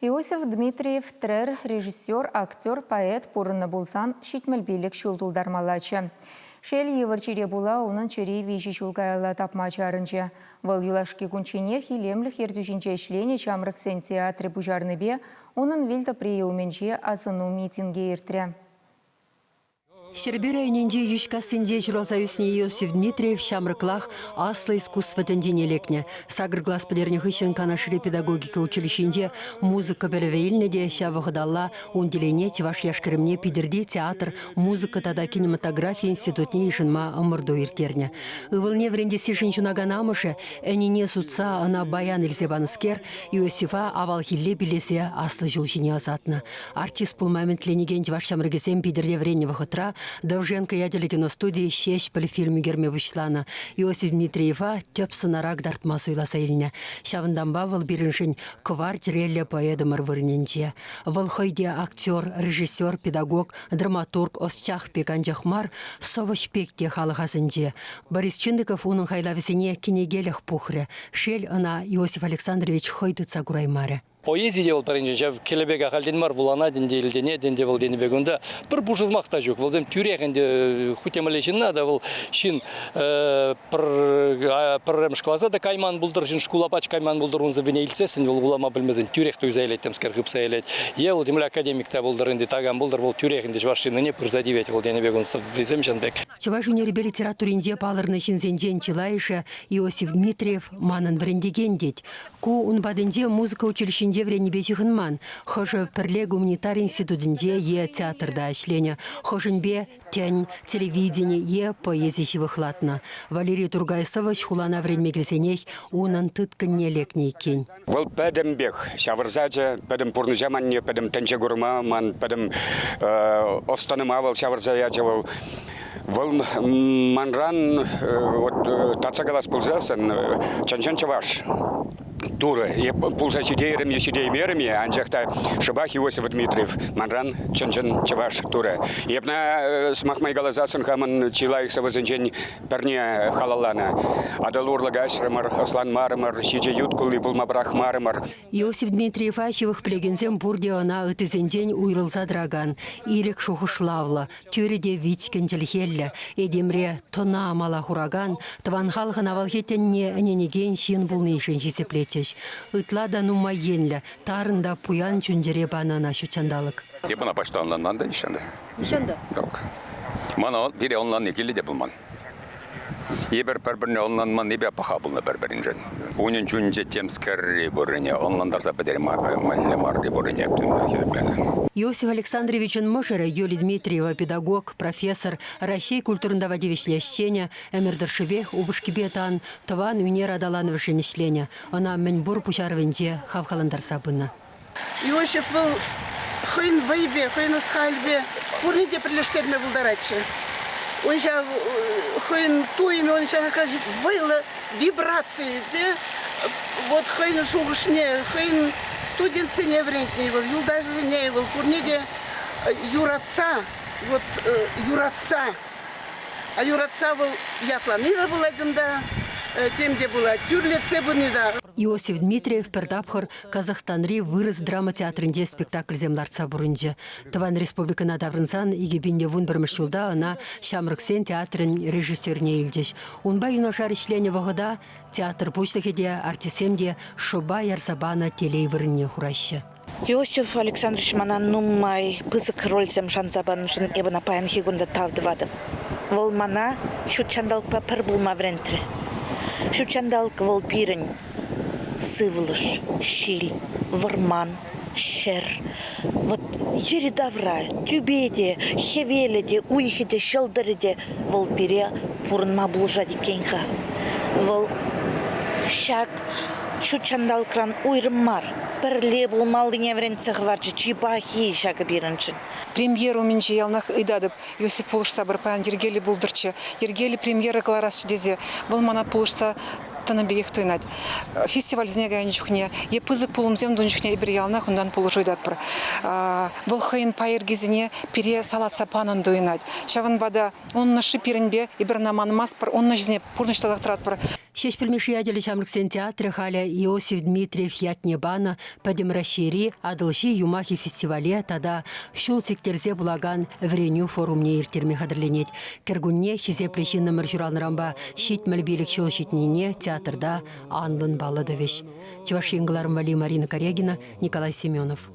Иосиф Дмитриев трер, режиссер, актер, поэт пурӑннӑ пулсан 75 ҫул тултармаллаччӗ. Шел, йывӑр чире пула унӑн чӗри виҫӗ ҫул каялла тапма чарӑнчӗ. Вӑл юлашки кунчченех илемлӗх ертӳҫинче ӗҫленӗ ҫамрӑксен театрӗ пуҫарнипе унӑн вил тӑприйӗ умӗнче асӑну митингӗ иртрӗ. Ҫӗрпӳ районӗнчи Йӳҫкассинче ҫуралса ӳснӗ Иосиф Дмитриев ҫамрӑклах аслӑ искусство тӗнчине лекнӗ. Сакӑр класс пӗтернӗ хыҫҫӑн Канашри педагогика училищинче музыка пӗлӗвӗ илнӗ те ҫав вӑхӑталла ун телейне чӑваш яш-кӗрӗмне Питӗрти театр, музыка тата кинематографи институтне йышӑнма ӑмӑрту ирттернӗ. Ывӑлне вӗрентессишӗн ҫунакан амӑшӗ ӗнине сутса ӑна баян илсе панӑскер Иосифа авалхилле пиллесе аслӑ ҫул ҫине ӑсатнӑ. Артист пулма ӗмӗтленекен чӑваш ҫамрӑкӗсем Питӗрте вӗреннӗ вӑхӑтра Довженко ячӗллӗ киностуди Ҫеҫпӗл фильм ӳкерме пуҫланӑ. Иосиф Дмитриева тӗп сӑнара кӑтартма суйласа илнӗ. Ҫавӑнтанпа вӑл пирӗншӗн кӑвар чӗреллӗ поэтӑмӑр вырӑнӗнче. Вӑл хӑй те актер, режиссер, педагог, драматург, ӑсчах пек анчах мар, сӑвӑҫ пек те халӑх асӗнче. Борис Чиндыков унӑн хайлавӗсене кӗнекелӗх пухрӗ. Шел, ӑна Иосиф Александрович хӑй тытса кураймарӗ. Поэзи те вӑл пӗринчен ҫав кӗлӗ пек ахальтен мар вуланать ӗнтӗ, илтӗнет ӗнтӗ вӑл тенӗ пек унта пӗр пушӑ сӑмах та ҫук. Вӑлсем тӳрех ӗнтӗ хуть те мӗнле ҫынна та вӑл ҫын пӗр пӗрремӗш класа та кайман пултӑр, ҫын шкула пач кайман пултӑр, ун сӑввине илтсессӗн вӑл вулама пӗлмесен тӳрех туйса илет, темскер хыпса илет. Е вӑл темле академик та пултӑр ӗнтӗ, такам пултӑр, вӑл тӳрех ӗнтӗ чӑваш ҫыннине пырса тивет вӑл тенӗ пек ун сӑввисем ҫын пек. Чӑваш ӳнерӗпе литературинче палӑрнӑ ҫынсенчен чылайӑшӗ Иосиф Дмитриев манӑн вӗрентекен тет. Ку ун патӗнче музыка училищинче вӗреннипе ҫыхӑнман. Хӑшӗ пӗрле гуманитари институтӗнче е театрта ӗҫленӗ, хӑшӗнпе тӗн, телевидени е поэзи ҫывӑхлатнӑ. Валерий Туркай сӑвӑҫ хулана вӗренме килсенех унӑн тыткӑнне лекнӗ иккен. Вӑл пӗтӗмпех ҫавӑрсачӗ, пӗтӗм пурнӑҫа манне, пӗтӗм тӗнче курма ман, пӗтӗм ӑс-тӑнӑма вӑл ҫавӑрса ячӗ вӑл. Вӑл манран вот татса калас пулсассӑн чӑн-чӑн чӑваш Турӑ. Эп пулса ҫитейрӗм-и, ҫитеймерӗм-и, анчах та шӑпах Иосиф Дмитриев манран чӑн-чӑн чӑваш Турӑ. Эпна сӑмах май каласассӑн хамӑн чи лайӑх сӑвӑсенчен пӗрне халалланӑ. Атӑл урлӑ каҫрӑмӑр, ӑсланмарӑмӑр, ҫичӗ ют кулли пулма пӑрахмарӑмӑр. Иосиф Дмитриева ҫывӑх пӗлекенсем пурте ӑна ыттисенчен уйрӑлса тӑракан, ирӗк шухӑшлавлӑ, тӳрӗ те вичкӗн чӗлхеллӗ, этемре тӑна мала хуракан, тӑван халӑхӑн авалхи тӗнне ӗненекен ҫын пулнишӗн хисеплетчӗҫ. Ытла та нумай енлӗ, тарӑн та пуян чун-чӗре панӑ ӑна ҫутҫанталӑк. Эп ӑна пач та ӑнланман та нихҫан та. Нихҫан та? Ҫук. Мана пире ӑнланни кирлӗ те пулман. Эпир пӗр-пӗрне ӑнланманнипе паха пулнӑ пӗр-пӗриншӗн. Унӑн чунӗнче темскерри пуррине ӑнлантарса пӗтермелле марри пуррине хисепленӗ. Иосиф Александровичӑн мӑшӑрӗ Юлия Дмитриева педагог, профессор, Раҫҫей культурӑн тава тивӗҫлӗ ӗҫченӗ, ӗмӗр тӑршшӗпех упӑшкипе тан тӑван ӳнер аталанӑвӗшӗн ӗҫленӗ, ӑна мӗнпур пуҫарӑвӗнче хавхалантарса пынӑ. Иосиф вӑл хӑйӗн вӑйӗпе, хӑйӗн ӑс-халӗпе пурне те пӗрлештерме пултаратчӗ. Ун ҫав хӑйӗн туйӑмӗ, ун ҫав вӑйлӑ вибрацийӗпе вот хӑйӗн шухӑшне, хӑйӗн студентсене вӗрентнӗ вӑл, юлташӗсене вӑл пурне те юратса, вот юратса А юратса вӑл ятлани та пулать унта, тем те пулать, тӳрлетсе пыни та. Иосиф Дмитриев пӗр тапхӑр Казахстанри вырӑс драма театрӗнче спектакльсем лартса пурӑнчӗ. Тӑван республикӑна таврӑнсан 2011 ҫулта ӑна Ҫамрӑксен театрӗн режиссерне илчӗҫ. Унпа юнашар ӗҫленӗ вӑхӑта театр пуҫлӑхӗ те, артистсем те шӑпа ярса панӑ телей вырӑнне хураҫҫӗ. Иосиф Александрович мана нумай пысӑк рольсем шанса панӑшӑн эп ӑна паянхи кун та тав тӑватӑп. Вӑл мана ҫут ҫанталӑкпа пӗр пулма вӗрентрӗ. Ҫут ҫанталӑк вӑл пирӗн сывлӑш, ҫил, вӑрман, ҫӗр. Вот йӗри-тавра, тӳпе те, хӗвелӗ те, уйӑхӗ те, ҫӑлтӑрӗ те вӑл пире пурӑнма пулӑшать иккен-ха. Вӑл ҫак ҫут ҫанталӑкран уйрӑм мар, пӗрле пулмаллине вӗрентсе хӑварчӗ. Чи пахи ҫакӑ пирӗншӗн. Премьера умӗнче яланах ыйтатӑп, Иосиф пулӑшса пыр, паян йӗркеллӗ пултӑрччӗ, йӗркеллӗ премьера кӑларасчӗ тесе. Вӑл мана пулӑшса. тӑнӑ пекех туйӑнать. Фестивальсене кайнӑ чухне е пысӑк пулӑмсем тунӑ чухне эпир яланах унтан пулӑшу ыйтатпӑр. Вӑл хӑйӗн пайӑркисене пире салатса панӑн туйӑнать. Ҫавӑнпа та унӑн ӑшши пирӗнпе эпир ӑна манмастпӑр, унӑн ӗҫӗсене пурнӑҫласах тӑратпӑр. Ҫеҫпӗл Мишши ячӗллӗ ҫамрӑксен театрӗ халӗ Иосиф Дмитриев ятне панӑ Пӗтӗм Раҫҫейри Атӑлҫи юмахӗ фестивале тата ҫул сиктерсе пулакан вӗренӳ форумне ирттерме хатӗрленет. Кӗркунне хисеплӗ ҫыннӑмӑр ҫуралнӑранпа 75 ҫул ҫитнине театрта анлӑн паллӑ тӑвӗҫ. Чӑваш Ен кӑларӑм валли Марина Корягина, Николай Семенов.